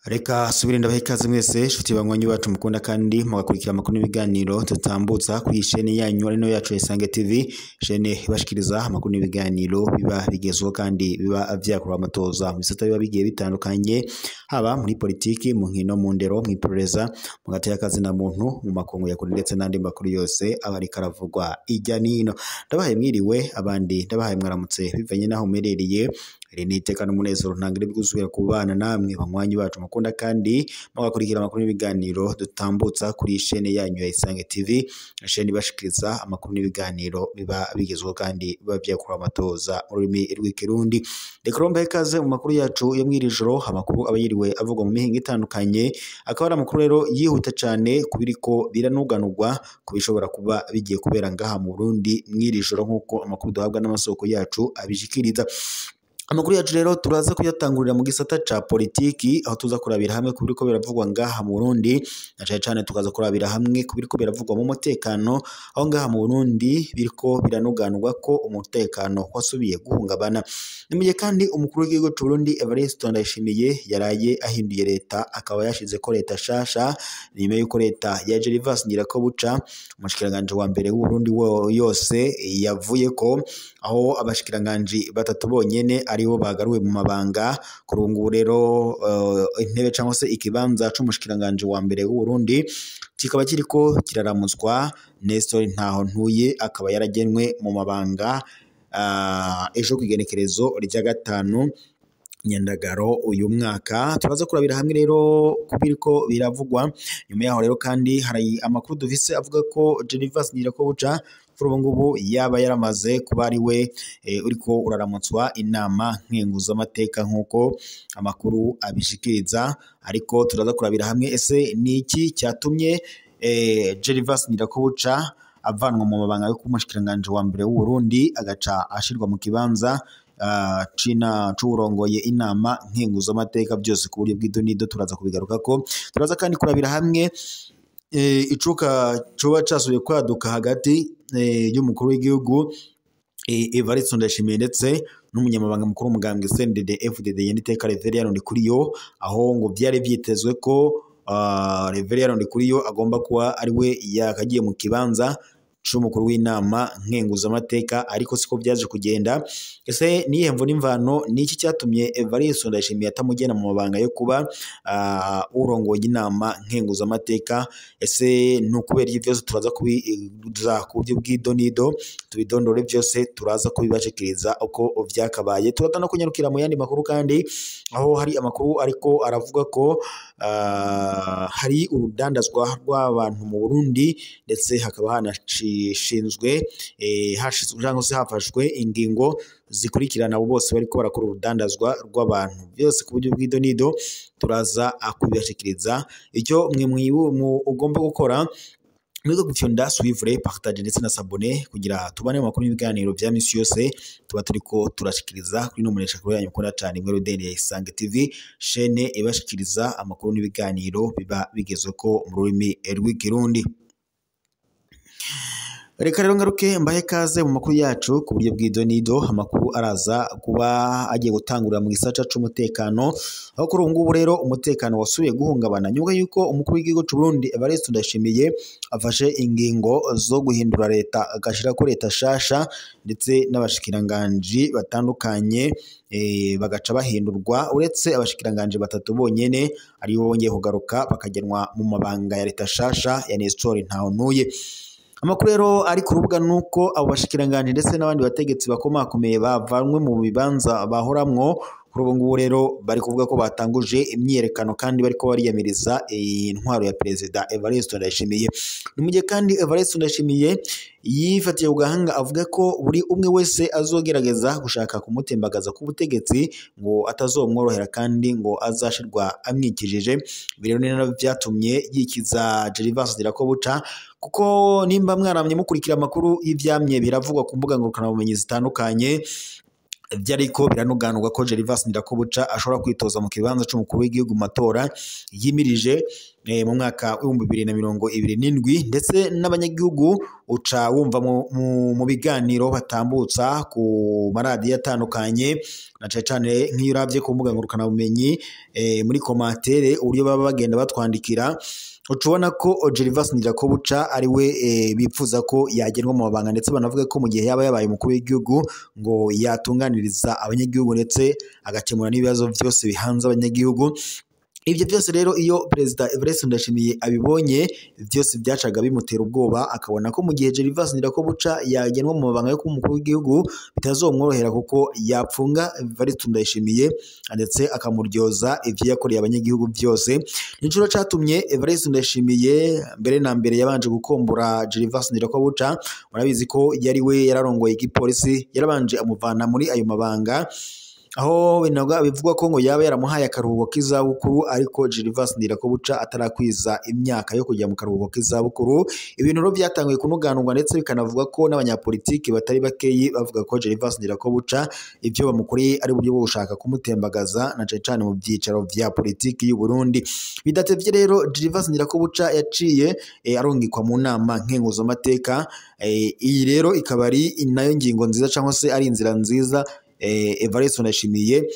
Reka subire ndabahe ikaze mwese nshuti banywanyi bacu mukunda kandi mugakurikira amakuru n'ibiganiro tutambutsa kuri shene yanyu ari nayo yacu Isange TV, shene ibashikiriza amakuru n'ibiganiro biba bigezweho kandi biba vyakorwa amatoza mu bisata biba bigiye bitandukanye, haba muri politiki, mu nkino, mu ndero, mw'iperereza, mu gateka na muntu, mu makungu ya kure ndetse n'andi makuru yose aba ariko aravugwa ijya nino. Ndabahaye mwiriwe, abandi ndabahaye mwaramutse bivanye naho muherereye. Iri ni iteka n'umunezero ntangire gusubira kubana namwe banywanyi bacu mukunda kandi mugakurikira amakuru n'ibiganiro dutambutsa kuri shene yanyu ya Isange TV, shene ibashikiriza amakuru n'ibiganiro biba bigezweho kandi biba vyakorwa amatoza mu rurimi rw'ikirundi. Reka rero mbahe ikaze mu makuru yacu yo mw'iri joro, amakuru aba yiriwe avugwa mu mihingo itandukanye, akaba ari amakuru rero yihuta cane ku biriko biranuganurwa ku bishobora kuba bigiye kubera ngaha mu Burundi mw'iri joro nk'uko amakuru duhabwa n'amasoko yacu abishikiriza. Amakuru yacu rero turaza kuyatangurira mu gisata ca politiki, aho tuza kurabira hamwe ku biriko biravugwa ngaha mu Burundi, na cane cane tukaza kurabira hamwe ku biriko biravugwa mu mutekano, aho ngaha mu Burundi biriko biranuganurwa ko umutekano wasubiye guhungabana. Ni mu gihe kandi umukuru w'igihugu c'u Burundi Evariste Ndayishimiye yaraye ahinduye leta, akaba yashizeko leta shasha nyuma yuko leta ya Gervais Ndirakobuca, umushikiranganji wa mbere w'Uburundi yose yavuyeko, aho abashikiranganji batatu bonyene aribo bagaruwe mu mabanga. Kuri ubu ngubu rero intebe cyangwa se ikibanza c'umushikiranganje wa mbere w'u Burundi kikaba kiriko kiraramutswa Nestor Ntahontuye, akaba yaragenwe mu mabanga ejo kw'igenekerezo rya 5 Nyandagaro uyu mwaka. Turaza kurabira hamwe rero kubiriko biravugwa. Nyuma yaho rero kandi hari amakuru dufise avuga ko Gervais Ndirakobuca kuri ubu ngubu yaba yaramaze kuba ari we uriko uraramutswa inama nkenguzamateka nk'uko amakuru abishikiriza, ariko turaza kurabira hamwe ese ni iki cyatumye Gervais Ndirakobuca avanwa mu mabanga yo kuba umushikiranganje wa mbere w'u Burundi agaca ashirwa mu kibanza cina c'uwurongoye inama nkenguzamateka, byose ku buryo bw'idonido turaza kubigarukako. Turaza kandi kurabira hamwe icuka coba casubiye kwaduka hagati y'umukuru w'igihugu Evariste Ndayishimiye ndetse n'umunyamabanga mukuru w'umugambwe CNDD FDD Nyeniteka Reverien Ndikuriyo, aho ngo vyari vyitezwe ko Reverien Ndikuriyo agomba kuba ari we yakagiye mu kibanza c'umukuru w'inama nkenguzamateka, ariko siko vyaje kugenda. Ese niyihe mvo n'imvano, niki cyatumye Evariste Ndayishimiye atamugena mu mabanga yo kuba urongoye inama nkenguzamateka? Ese ni ukubera iki? Vyose turaza kubiza ku buryo bw'idonido, tubidondore vyose turaza kubibashikiriza uko vyakabaye. Turaza no kunyarukira mu yandi makuru kandi, aho hari amakuru ariko aravuga ko hari urudandazwa rw'abantu mu Burundi, ndetse hakaba hanashinzwe cyangwa se hafashwe ingingo zikurikirana abo bose bariko barakora urudandazwa rw'abantu, byose ku buryo bw'idonido turaza kubibashikiriza. Icyo mwe ugomba gukora mwiga gufyonda suivre, partage ndetse na s'abonner kugira tubane mu makuru n'ibiganiro vya misi yose tuba turiko turashikiriza kuri no munesha kuri yanyu mukunda cane imwe rudende ya Isange TV, shene ibashikiriza amakuru n'ibiganiro biba bigezweko mu rurimi rw'ikirundi. Reka rero ngaruke mbahe kaze mu makuru yacu ku buryo bw'idonido. Amakuru araza kuba agiye gutangurira mu gisata c'umutekano, aho kuri ubu ngubu rero umutekano wasubiye guhungabana nyuma yuko umukuru w'igihugu c'u Burundi Evariste Ndayishimiye afashe ingingo zo guhindura leta, agashirako leta shasha ndetse n'abashikiranganji batandukanye bagaca bahindurwa, uretse abashikiranganji batatu bonyene aribo bongeye kugaruka bakagenwa mu mabanga ya leta shasha ya Nestor Ntahontuye. Amakuru rero ari ku rubuga nuko abo bashikiranganje ndetse n'abandi bategetsi bakomakomeye bavanwe mu bibanza bahoramwo, kuri ubu ngubu rero bari kuvuga ko batanguje imyiyerekano kandi bariko bariyamiriza intwaro ya Perezida Evariste Ndayishimiye. Ni mu gihe kandi Evariste Ndayishimiye yifatiye ku gahanga avuga ko buri umwe wese azogerageza gushaka kumutembagaza ku butegetsi ngo atazomworohera kandi ngo azashirwa amwikijije. Ibi rero ni navyo vyatumye yikiza Gervais Ndirakobuca, kuko nimba mwaramye mukurikira amakuru y'ivyamye biravugwa ku mbuga ngurukanabumenyi zitandukanye, Vyariko biranuganurwa ko Gervas Ndirakobuca ashobora kwitoza mu kibanza c'umukuru w'igihugu mu matora yimirije mu mwaka w'2027, ndetse n'abanyagihugu uca wumva mu biganiro batambutsa ku maradiyo atandukanye, na cane cane nk'iyo uravye ku mbuga ngurukanabumenyi, muri komantere uburyo baba bagenda batwandikira, uca ubona ko Gervas Ndirakobuca ari we bipfuza ko yagenwa mu mabanga, ndetse banavuga ko mu gihe yaba yabaye umukuru w'igihugu ngo yatunganiriza abanyagihugu ndetse agakemura n'ibibazo vyose bihanze abanyagihugu. Ivyo vyose rero iyo Perezida Evariste Ndayishimiye abibonye, vyose vyacaga bimutera ubwoba, akabona ko mu gihe Gervas Ndirakobuca yagenwa mu mabanga yo kuba umukuru w'igihugu bitazomworohera, kuko yapfunga Evariste Ndayishimiye ndetse akamuryoza ivyo yakoreye abanyagihugu vyose. Nico catumye Evariste Ndayishimiye mbere na mbere yabanje gukombora Gervas Ndirakobuca. Murabizi ko yari we yararongoye igipolisi, yarabanje amuvana muri ayo mabanga, aho bivugwa ko ngo yaba yaramuhaye akaruhuko k'izabukuru, ariko Gervas Ndirakobuca atarakwiza imyaka yo kujya mu karuhuko k'izabukuru. Ibintu rero byatanguye kunuganurwa, ndetse bikanavuga ko n'abanyapolitiki batari bakeyi bavuga ko Gervas Ndirakobuca ivyo bamukoreye ari uburyo bwo gushaka kumutembagaza, na cane cane mu vyicaro vya politiki y'u Burundi. Bidatevye rero Gervas Ndirakobuca yaciye arungikwa mu nama nkenguzamateka. Iyi rero ikaba ari nayo ngingo nziza cyangwa se ari inzira nziza Evariste Ndayishimiye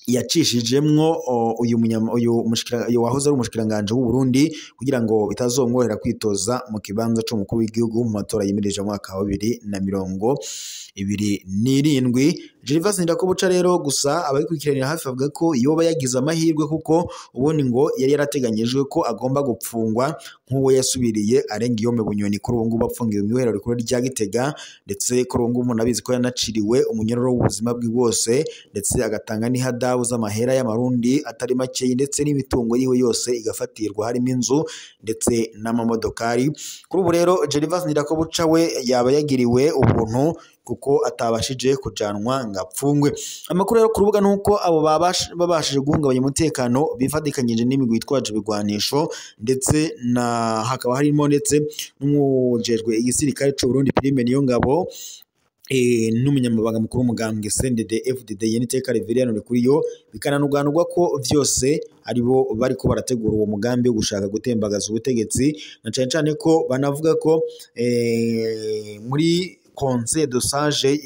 yacishijemwo uyu wahoze ari umushikiranganje w'u Burundi, kugira ngo bitazomworohera kwitoza mu kibanza c'umukuru w'igihugu mu matora yimirije mu mwaka wa 2027. Gervas Ndirakobuca rero gusa ababikurikiranira hafi bavuga ko yoba yagize amahirwe, kuko ubundi ngo yari yarateganyijwe ko agomba gupfungwa nk'uwo yasubiriye arenga iyo Bunyoni, kuri ubu ngubu apfungiwe mu ibohero rikuru rya Gitega, ndetse kuri ubu ngubu munabizi ko yanaciriwe umunyororo w'ubuzima bwe bwose, ndetse agatanga n'ihadabu z'amahera y'amarundi atari make, ndetse n'imitungo yiwe yose igafatirwa, harimo inzu ndetse n'amamodokari. Kuri ubu rero Gervas Ndirakobuca we yaba yagiriwe ubuntu kuko atabashije kujanwa ngo apfungwe. Amakuru rero ku rubuga nuko abo babashije guhungabanya umutekano bifatikanyije n'imigwi yitwaje ibigwanisho, ndetse na hakaba harimo ndetse n'umujejwe igisirikare c'u Burundi Prime Niyongabo, n'umunyamabanga mukuru w'umugambwe CNDD FDD Yeniteka Reverien Ndikuriyo. Bikananuganurwa ko vyose aribo bariko barategura uwo mugambi wo gushaka gutembagaza ubutegetsi, na cane cane ko banavuga ko muri Conseil de Sage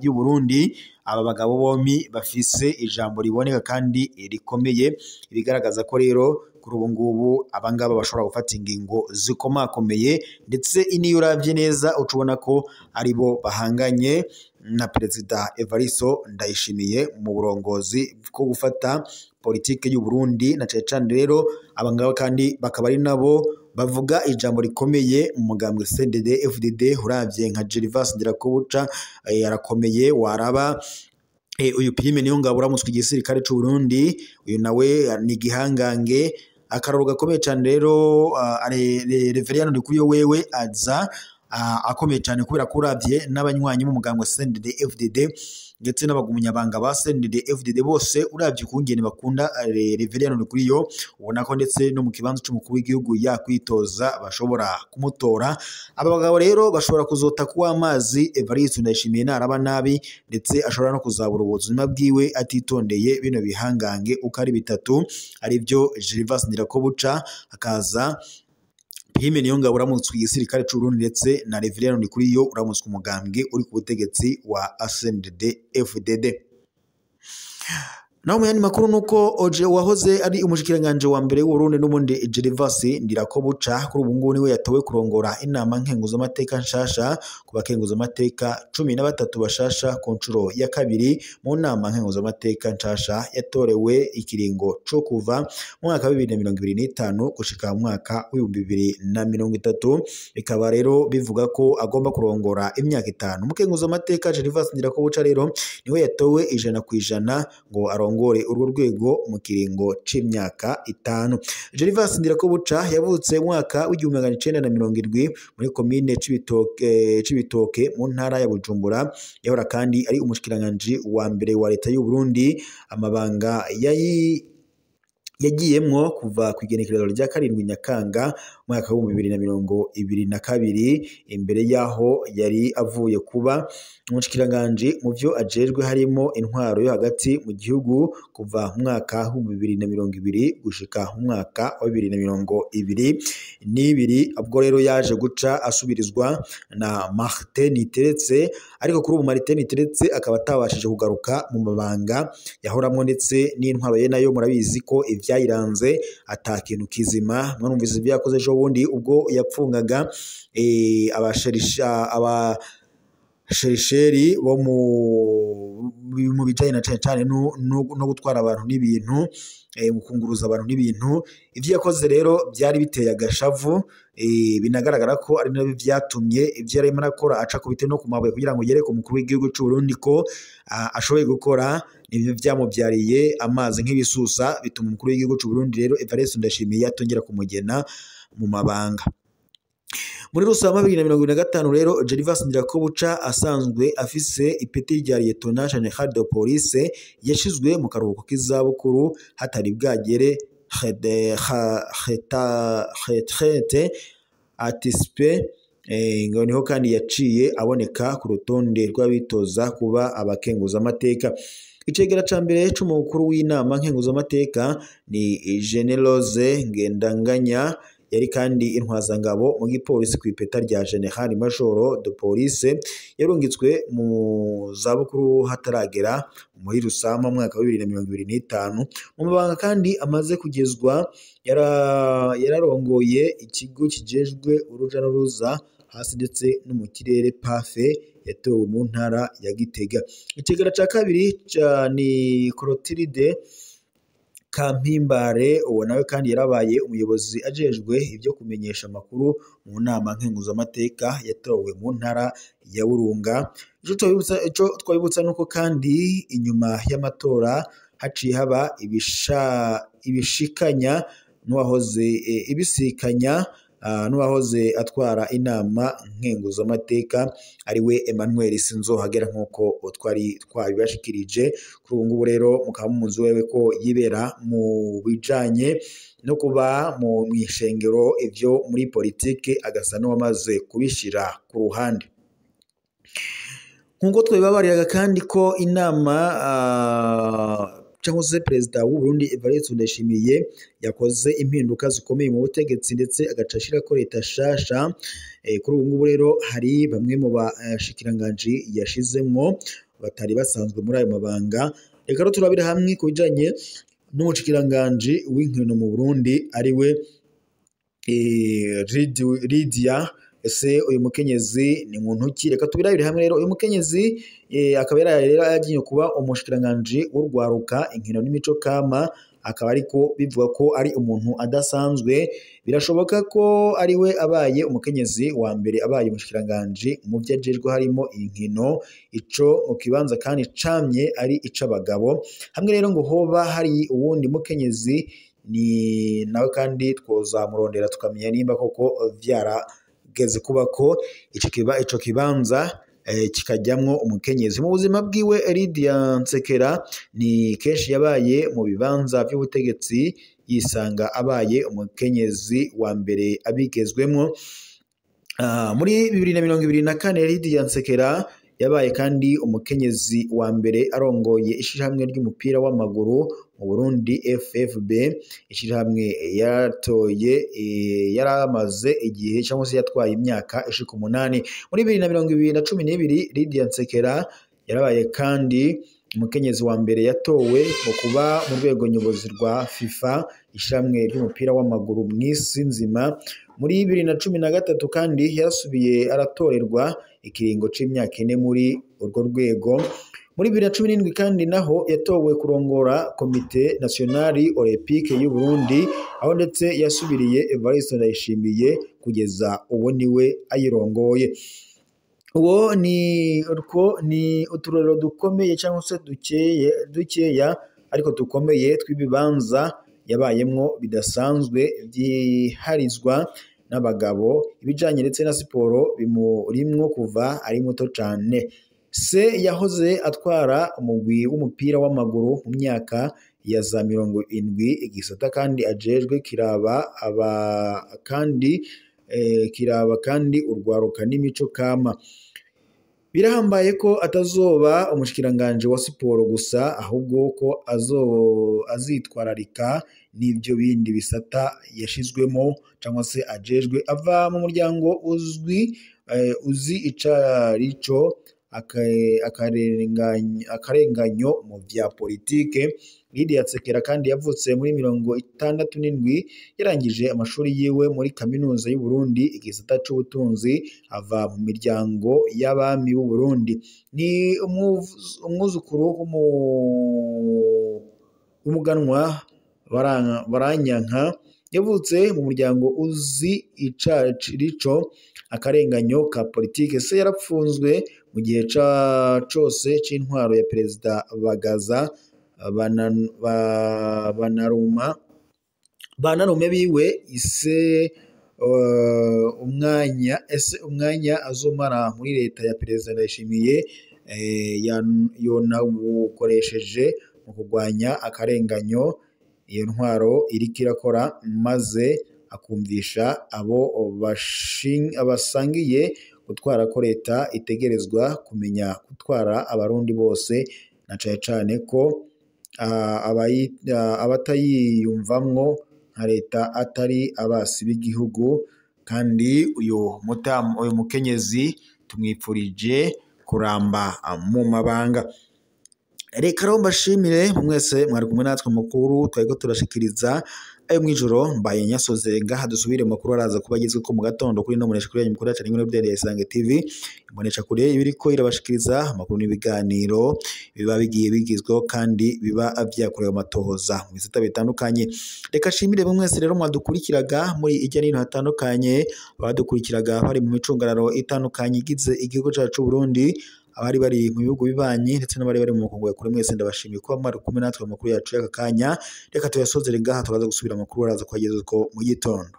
y'u Burundi aba bagabo bombi bafise ijambo riboneka kandi rikomeye, ibigaragaza ko rero kuri ubu ngubu abangaba bashobora gufata ingingo zikomakomeye, ndetse niyo uravye neza uca ubona ko aribo bahanganye na Perezida Evariste Ndayishimiye mu burongozi bwo gufata politike y'u Burundi, na cane cane rero abangaba kandi bakaba ari nabo bavuga ijambo rikomeye mu mugambwe CNDD FDD. Uravye nka Gervas Ndirakobuca arakomeye, waraba uyu Prime Niyongabo uramutswe igisirikare c'u Burundi, uyu nawe ni igihangange. Akararo gakomeye cane rero Reverien Ndikuriyo wewe aza akomeye cane, kubera ko uravye n'abanywanyi b'umugambwe CNDD FDD ndetse n'abagumunyabanga ba CNDD FDD bose, uravye ukungene bakunda Reverien Ndikuriyo, ubona ko ndetse no mu kibanza c'umukuru w'igihugu yakwitoza bashobora kumutora. Aba bagabo rero bashobora kuzota kuwa amazi Evariste Ndayishimiye naraba nabi, ndetse ashobora no kuzabura ubuzima bwiwe atitondeye bino bihangange uko ari bitatu, arivyo Gervas Ndirakobuca, akaza Prime Niyongabo uramutswe igisirikare c'u Burundi, ndetse na Reverien Ndikuriyo uramutswe umugambwe uri ku butegetsi wa CNDD FDD. Naho mu yandi makuru nuko Oje wahoze ari umushikiranganje wa mbere w'u Burundi n'ubundi Gervas Ndirakobuca, kuri ubu ngubu niwe yatowe kurongora inama nkenguzamateka nshasha ku bakenguzamateka 13 bashasha ku nshuro ya kabiri mu nama nkenguzamateka nshasha yatorewe ikiringo co kuva mu mwaka wa 2025 gushika mu mwaka w'ibihumbi 2030. Bikaba rero bivuga ko agomba kurongora imyaka 5. Umukenguzamateka Gervas Ndirakobuca rero niwe yatowe 100% ngo arongore urwo rwego mu kiringo c'imyaka 5. Gervas Ndirakobuca yavutse mu mwaka w'1970 muri komine Cibitoke mu ntara ya Bujumbura. Yahora kandi ari umushikiranganje wa mbere wa leta y'u Burundi. Amabanga yagiyemwo kuva ku igenekerezo rya 7 Nyakanga mwaka wa 2022. Imbere yaho yari avuye kuba umushikiranganji mu vyo ajejwe harimo intwaro yo hagati mu gihugu kuva mu mwaka wa 2020 gushika mu mwaka wa 2022. Ubwo rero yaje guca asubirizwa na Martin Niteretse, ariko kuri ubu Martin Niteretse akaba atabashije kugaruka mu mabanga yahoramwo, ndetse n'intwaro ye nayo murabizi ko ivyayiranze ata kintu kizima. Mwarumvise ivyo yakoze ejo bundi ubwo yapfungaga abasherisheri bo mu bijanye na cane cane no gutwara abantu n'ibintu, mu kunguruza abantu n'ibintu. Ivyo yakoze rero byari biteye agashavu, binagaragara ko ari nabyo vyatumye ivyo yarimo arakora aca ku biti no ku mabuye kugira ngo yereke umukuru w'igihugu c'u Burundi ko ashoboye gukora. Nivyo vyamuvyariye amazi nk'ibisusa, bituma umukuru w'igihugu c'u Burundi rero Evariste Ndayishimiye atongera kumugena mu mabanga. Muri Rusama 2025 rero Gervas Ndirakobuca asanzwe afise ipeti rya Lieutenant General de Police yashizwe mu karuhuko k'izabukuru hatari bwagere retraite anticipée. Ngo niho kandi yaciye aboneka ku rutonde rw'abitoza kuba abakenguzamateka. Icegera ca mbere c'umukuru w'inama nkenguzamateka ni Generose Ngendanganya, yari kandi intwazangabo mu gipolisi ku ipeta rya General Major de Police, yarungitswe mu zabukuru hataragera muri Rusama mwaka wa 2025. Mu mabanga kandi amaze kugezwa yararongoye ikigo kijejwe uruja n'uruza hasi ndetse no mu kirere PAFE, yatowe mu ntara ya Gitega. Icegera ca kabiri ni Clotilde Kampimbare, uwo nawe kandi yarabaye umuyobozi ajejwe ibyo kumenyesha amakuru mu nama nkenguzamateka, yatowe mu ntara ya Burunga. Ico twabibutsa nuko kandi inyuma y'amatora haciye haba ibishikanya n'uwahoze ibisikanya n'uwahoze atwara inama nkenguzamateka ariwe Emmanuel Sinzohagera, nk'uko twari twabibashikirije. Kuri ubu ngubu rero mukaba muzi wewe ko yibera mu bijanye no kuba mu mwishengero, ivyo muri politike agasa n'uwamaze kubishira ku ruhande. Nk'uko twabibabariraga kandi ko inama cyangwa se perezida w'u Burundi Evariste Ndayishimiye yakoze impinduka zikomeye mu butegetsi ndetse agaca ashirako leta shasha. Kuri ubu ngubu rero hari bamwe mu bashikiranganji yashizemwo batari basanzwe muri ayo mabanga. Reka rero turabire hamwe ku bijanye n'umushikiranganji w'inkino mu Burundi ariwe Lydia. Ese uyu mukenyezi ni muntu ki? Reka tubirabire hamwe rero. Uyu mukenyezi akaba rero yagiye kuba umushikiranganji w'urwaruka, inkino n'imico kama, akaba ariko bivuga ko ari umuntu adasanzwe. Birashoboka ko ari we abaye umukenyezi wa mbere abaye umushikiranganji mu vyo ajejwe harimo inkino, ico mu kibanza kandi camye ari ic'abagabo. Hamwe rero ngo hoba hari uwundi mukenyezi ni nawe kandi twozamurondera tukamenya nimba koko vyarageze kuba ko ico kibanza kikajyamwo umukenyezi. Mu buzima bwiwe Lydia Nsekera ni kenshi yabaye mu bibanza by'ubutegetsi, yisanga abaye umukenyezi wa mbere abigezwemo. Muri 2024 Lydia Nsekera yabaye kandi umukenyezi wa mbere arongoye ishirahamwe ry'umupira w'amaguru mu Burundi FFB, ishirahamwe yatoye yaramaze igihe cyangwa se yatwaye imyaka ishika 8. Muri 2022 Lydia Nsekera yarabaye kandi umukenyezi wa mbere yatowe mu kuba mu rwego nyobozi rwa FIFA, ishirahamwe ry'umupira w'amaguru mw'isi nzima. Muri 2013 kandi yarasubiye aratorerwa ikiringo c'imyaka 4 muri urwo rwego. Muri 2017 kandi naho yatowe kurongora Komite Nationale Olympique y'u Burundi, aho ndetse yasubiriye Evariste Ndayishimiye kugeza ubu niwe ayirongoye. Uwo ni urwo ni uturero dukomeye cyangwa se dukeya ariko dukomeye tw'ibibanza yabayemwo bidasanzwe byiharizwa n'abagabo. Ibijanye ndetse na siporo bimurimwo kuva ari muto cane. Se yahoze atwara umugwi w'umupira w'amaguru mu myaka ya za 70. Igisata kandi ajejwe kiraba aba kandi kiraba kandi urwaruka n'imico kama. Birahambaye ko atazoba umushikiranganje wa siporo gusa, ahubwo ko azitwararika n'ibyo bindi bisata yashizwemo cyangwa se ajejwe. Ava mu muryango uzwi uzi icarico akarenganyo mu vya politike. Lydia Tsekera kandi yavutse muri 67, yarangije amashuri yiwe muri kaminuza y'u Burundi igisata c'ubutunzi. Ava mu miryango y'abami b'u Burundi, ni umwuzukuru w'umuganwa Baranyanka. Yavutse mu muryango uzi icarico akarenganyo ka politike. Se yarapfunzwe mu gihe cose c'intwaro ya Perezida Bagaza. Banarume biwe ise umwanya azomara muri leta ya Perezida Ndayishimiye yonawukoresheje mu kurwanya akarenganyo iyo ntwaro iriko irakora, maze akumvisha abo abasangiye gutwara ko leta itegerezwa kumenya gutwara abarundi bose, na cane cane ko abatayiyumvamwo nka leta atari abasi b'igihugu. Kandi uyu mukenyezi tumwipfurije kuramba mu mabanga. Reka rero mbashimire mwese mwari kumwe natwe mukuru twariko turashikiriza ayo mwijoro. Mbaye nyasoze ngaha, dusubire makuru araza kuba agezwe ko mu gatondo kuri no munesha kuri yanyu mukuru cyane muri ya Isange TV. Imbonesha kure ibiriko irabashikiriza amakuru n'ibiganiro biba bigiye bigizweho kandi biba vyakorewe amatohoza mu bisata bitandukanye. Reka shimire mwese rero mwadukurikiraga muri ijya n'ino hatandukanye, abadukurikiraga bari mu micungararo itandukanye igize igihugu cacu Burundi, abari bari mu bihugu bibanyi ndetse n'abari bari mu makungu ya kure. Mwese ndabashimiye kuba mwari kumwe natwe amakuru yacu y'aka kanya. Reka tuyasozere ngaha, tukaza gusubira amakuru araza kuhageza ko mu gitondo.